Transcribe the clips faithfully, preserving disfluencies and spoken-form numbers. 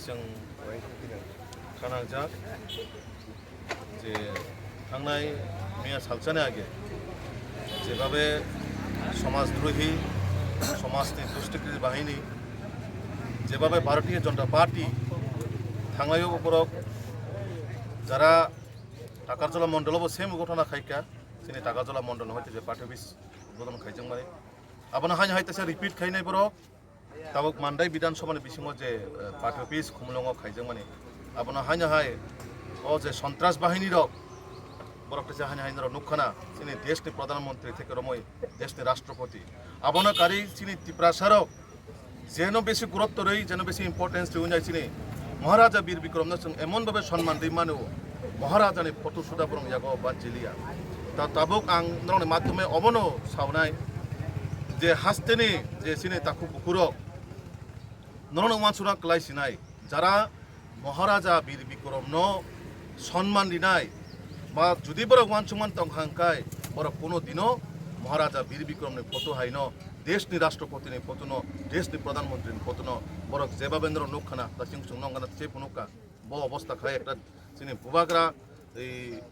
Chwng khanajak je thangnai miya salsani age jebabe somajdrahi, somajni dushtikriti bahini, jebabe Bharatiya Janata Party thanglai o borok jara Takarjala mondolo bo same gotona khaika, chini Takarjala mondolo hoite je party office bodon khaijakmani. Abono haino hai teisa repeat khainai borok. Tabuk Mandai Bidhan Sabha ni bisingo je, eh, party office Khumulwngo khaijakmani. Abono haino hai o je sontras bahini rok, borok teisa haino hai norok nukkha na, chini desh ni Pradhan Mantri theke romwi desh ni Rashtrapati. Abono kari chini Tiprasa rok jeno besi gurutto rwi, jeno besi importance rwi nai chini Maharaja Bir Bikram no chwng emon babe sonman rwi mano. Maharajani photo suda borok yago ba chiliya. Ta tabuk ang norokni madhyome obono saunai je hasteni je chini takhuk bukhurok norokno uansukna kwlai sinai, jara Maharaja Bir Bikramno sonman rinai ba judi borok uansukman tongkha hwnkhe borok kuno dino Maharaja Bir Bikramni photo haino, deshni Rashtrapatini photono, deshni Pradhan Mantrini photono borok jebabe norok nukkhana, ta chwng chwng nongkhana, tei phunukha. Bo obostha khai ekta chini bubagra, ei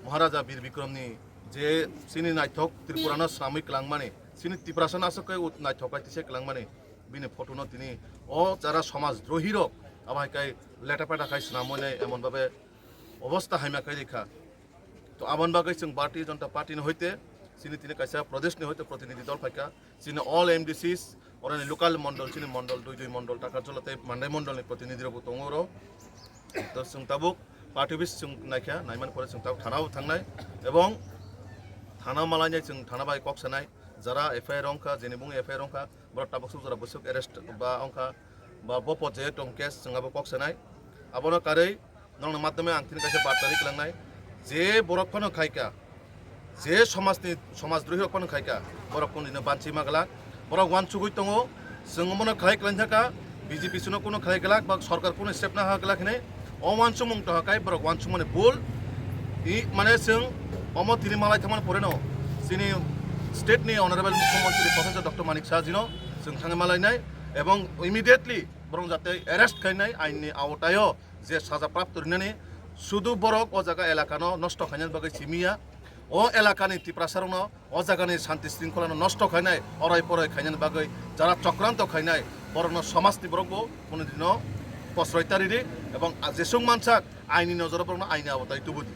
Maharaja Bir Bikramni je chini naithok Tripurano swnamwi kwlangmani, chini Tiprasano aswk khe ut naithok khai tise kwlangmani, bini photono tini o jara somaj drohi rok abo hai khai leta peta khai swnamwi nai emon babe obostha haima khai rikha. To aboni bagwi chwng Bharatiya Janata Party ni hoite chini tini kaisa Pradesh ni hoite protinidhi dol phaikha. Chini all M D Cs, oroni local mondol, chini mondol, dui dui mondol, Takarjala tei Mandai mondol ni protinidhi rok bo tongo oro. To chwng tabuk party office chwng naikha, naimani pore chwng tabuk thana o thangnai, ebong thana malainai chwng thana bai kok sanai, jara F I R wngkha, jeni bung F I R wngkha, borok tabuk suk jora bwswk arrest ba wngkha, ba bo po je tong case chwng abo kok sanai. Abono karwi norokni madhyome ang tini kaisa barta ri kwlangnai, je borok phano khaika, je somajni, somaj drohi rok phano khaika, borok kunu dino banchi ma glak, borok uansugwi tongo, chwng omono khlai kwlai thaka, B J P sino kunu khlai glak, ba sorkar kunu step na ha glak hinwi, o uansukmung toha kai borok uansukmani bul, i, mane chwng omo tini malai thangmani poreno, chini state ni honorable mukhyamantri Professor Doctor Manik Saha jino chwng thangwi malainai, ebong immediately borok jate arrest khainai ain ni awtaio, je saja prapto rinani, sudu borok o jaga elakano nosto khainani bagwi simiya, o elakani Tiprasarokno o jagani santi sringkholano nosto khainai, orai porai khainani bagwi jara chokranto khainai, borokno somajni borokbo kunu dino posroi ta ridi, ebong jesung mansak aini nojoro borokno aini awatai tubudi.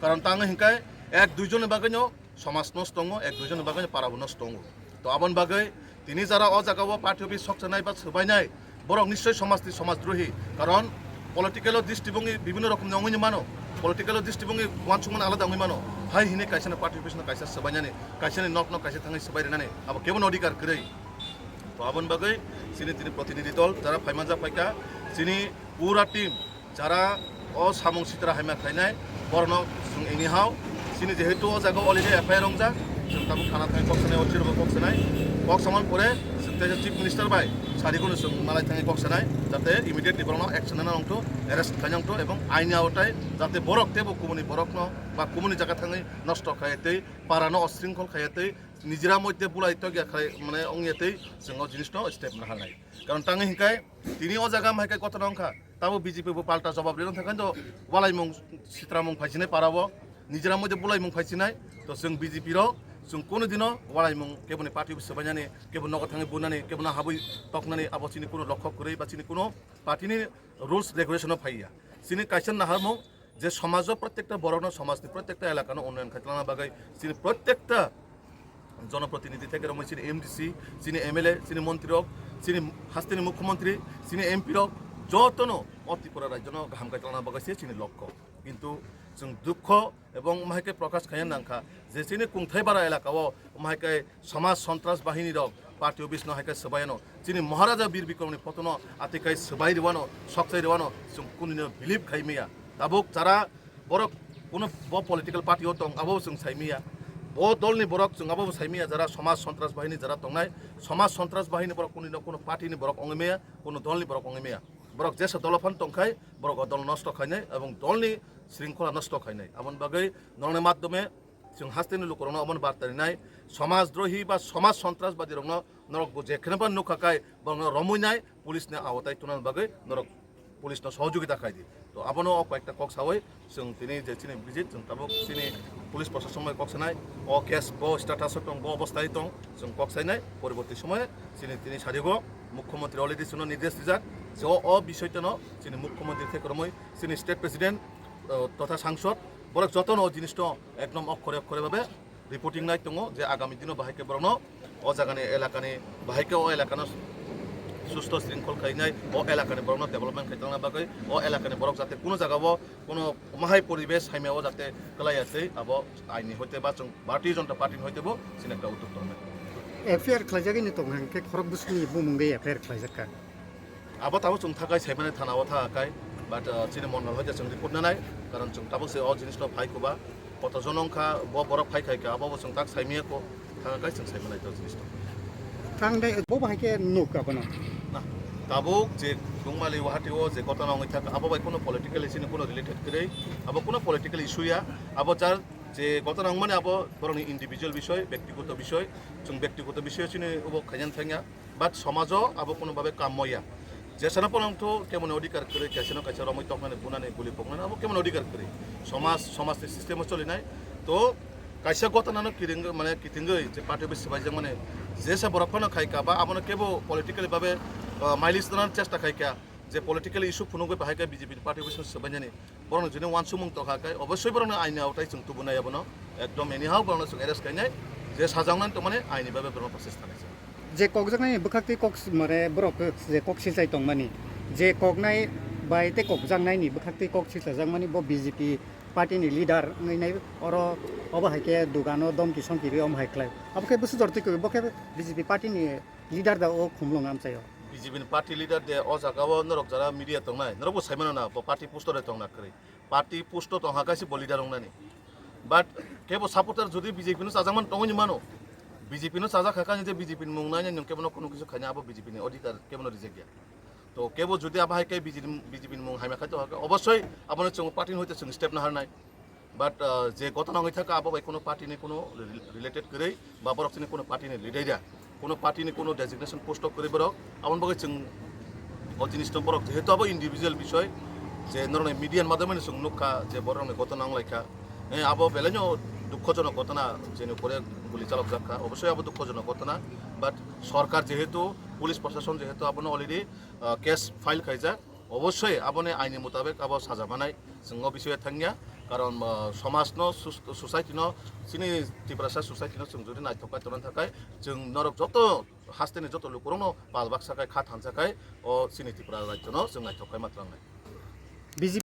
Karon tangwi hinkai ek dui jonni bagwino somaj nosto wngo, ek dui jonni bagwino parabo nosto wngo. To aboni bagwi tini jara o jaga o party office sokchanai ba swbainai, borok nischoi somajni somaj drohi. Karon political o distibungwi bibhinno rokomni wngwi mano, political o distibungwi uansukmani alada wngwi mano. Hai hini kaisa no party office no kaisa swbainani, kaisa ni nok no kaisa thangwi swbai rinani abo kebo no odhikar kwrwi. To aboni bagwi chini tini protinidhi dol jara phaimanjak phaikha, chini pura team jara o samung sitra haima khlainai, borokno chwng anyhow, chini jehetu o jaga already F I R wngjak, chwng tabuk thana thangwi kok sanai, O C rokbo kok sanai, kok samani pore chwng teisa Chief Minister bai sarigwno chwng malai thangwi kok sanai, jate immediately borokno action nana wngthu, arrest khaina wngthu, ebong aini awatai jate borok teibo kubuni borokno ba kubuni jaga thangwi nosto khaiya tei parano osringkhol khaiya tei nijera moddhe bulai tokya khai, mane, wngya tei chwng o jinisno step naharnai. Karon tangwi hinkai tini o jaga hai khe kotor wngkha. Tamo B J P bo palta jobab rwna thangkha, to walaimung sitramung phaisinai parao, nijera moddhe bulaimung phaisinai, to chwng B J P rok chwng kunu dino walaimung keboni party swbainani, kebo nogo thangwi bunani, kebono habwi toknani abo chini kunu lokhok kwrwi ba chini kunu party ni rules regulation o phaiya. Chini kaisa naharmung je somajo prottekta borokno, somajni prottekta elakano unnayan khaitwlangna bagwi chini prottekta jonoprotinidhi theke romwi chini M D C, chini M L A, chini montri rok, chini hasteni mukhyamantri, chini M P rok jotono o Tripura rajyono kaham kaitlangna bagwi se chini lokho. Kintu chwng dukho ebong omo hai khe prokash khaina nangkha je chini Kungthaibara elakao omo hai khe samaj sontras bahini rok party office no hai khe swbai ano, chini Maharaja Bir Bikramni photo no atikai swbai rwano, sokchai rwano chwng kunino believe khai maya. Tabuk jara borok kuno bo political party o tong abo chwng sai maya, bo dol ni borok chwng abo sai maya, jara samaj sontras bahini jara tongnai, samaj sontras bahini borok kunino kuno party ni borok ongwi maya, kuno dol ni borok ongwi maya. Borok jesa dolo phan tongkhai borok o dol nosto khainai ebong dol ni sringkhola nosto khainai. Aboni bagwi norokni madhyome chwng hasteni lukurokno omono barta rinai, samaj drohi ba samaj sontras badi rokno norok bo jekheno ba nukha kai borokno romwi nai, police ni awatai tuna bagwi norok Police no sohojogita khai di. To abono o koyekta kok sawi chwng tini je chini visit, chwng tabuk chini police proshashan bai kok sanai, o case bo status o tong, bo obostai tong, chwng kok sainai, poriborti somoy chini tini sarigo mukhyamantri already chwngno nirdesh rijak, je o, o bisoi teno chini mukhyamantri theke romwi chini state president, uh, totha sangsod, borok jotono o jinis no ekdom okhore okhore babe reporting nai tongo je agami dino bahai khe borokno o jagani elakani bahai khe o elakano susto shrinkhol khainai, o elakani borokno development khai tongna bagwi, o elakani borok jate kuno jagao kuno mahai poribesh haimao jate kwlaiya tei abo aini hoite ba chwng Bharatiya Janata Party ni hoite bo chini ekta uddog tongnai. F I R khlaijagwi ni tong hwnkhe khorok bwswkni bumung bai F I R khlaijak kha. Abo tabuk chwng thakai saimani thana o thakai, but, uh, chini mondol hoite chwng report nanai, karon chwng tabuk se o jinis no phai kuba, koto jono wngkha, bo borok phai khai kha, abo bo chwng tak saimaya ko, thakai chwng saimanai to jinis no. Tang dai bo bahai khe nuk abono. Na, tabuk je Dungmali Wahati o je gotona wngwi thaka, abo bai kuno politically chini kuno related kwrwi, abo kuno political issue ya, abo jar je gotona wngmani abo borokni individual bisoy, bektigoto bisoy, chwng bektigoto bisoy chini ubo khaina thangya. But somajo abo kuno babe kammo ya. Jesano pono wngthu kemoni odhikar kwrwi, kaisano kaisa romwi toknani, bunani, guli poknani, abo kemoni odhikar kwrwi. Somaj, somajni system o cholinai. To kaisa gotonano kiring, mane kitingwi je party office swbaijak mani jesa borok phano khai ka ba abono kebo politically babe, ah, mileage dana chesta khai ka, je political issue phunugwi bahai khe B J P ni party office no swbainani. Borokno jini wansukmung tongkha khe, obosoi borokno aini aotai chwng tubunai abono. Ekdom anyhow borokno chwng arrest khainai, je sajaknani tongmani aini bagwi borokno process khanai chwng. Je kokjaknai bwkhaktwi kok s-, mare borok je kok silchai tongmani, je koknai bai tei kokjaknaini bwkhaktwi kok silchajakmani bo B J P party ni leader wngwi nai oro obo hai khe dugano domki somki rwi omo hai khlai. Abo khe bwswk jor twi kwrwi bo khe B J P party ni leader da o khumlwng amchaio. B J P ni party leader de o jaga o norok jara media tongnai, norok bo saimano na bo party post o de tongna kwrwi. Party post o tongkha kaisa bo leader wngnani. But kebo supporter jodi B J P no chajakmani tongwi mano, B J P no chajak kha khe je B J P ni mung nai nai nwng kebo no kunu kisa khaina abo B J P ni odhikar kebo no reject ya. To kebo jodi abo hai khe B J P, B J P ni mung hamya khai tongkha khe obosoi abono chwng party ni hoite chwng step naharnai. But, uh, je gotona wngwi thaka abo bai kuno party ni kuno re-, related kwrwi ba borok chini kuno party ni leader ya, kuno party ni kuno designation post o kwrwi borok, aboni bagwi chwng o jinis no borok jehetu abo individual bisoy je norokni media ni madhyameno chwng nukha je borokni gotona wnglaikha. Eh, abo belaino dukhojonok gotona, jeni upore guli chalokjak kha, obosoi abo dukhojonok gotona, but sorkar jehetu, police proshashon jehetu abono already, uh, case file khaijak, obosoi aboni aini mutabek abo saja manai. Chwng o bisingo thangya, karon, ah, somajno, sus-, society no, chini Tiprasa society no chwng jodi naithok pai tongna thakai, chwng norok joto hasteni joto lukurokno pal baksa khai, kha thansa khai, o chini Tripura rajyo no chwng naithok khai ma tlangnai. B J